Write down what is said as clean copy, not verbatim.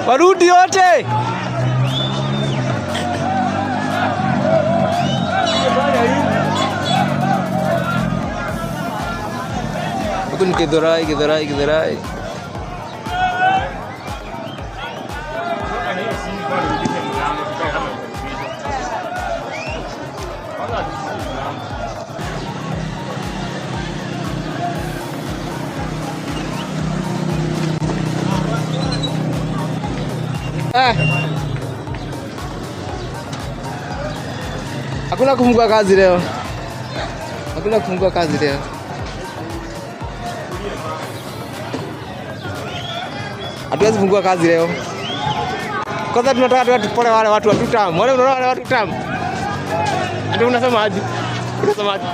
Warudi wote. Huku ni Githurai, Githurai, Githurai. Eh. Hakuna kufungua kazi leo. Hakuna kufungua kazi leo. Hatuwezi fungua kazi leo. Kwanza tunataka tu tupole wale watu wa tutam. Wale, unaona wale watu tam. Ndio unasema aje? Unasema aje?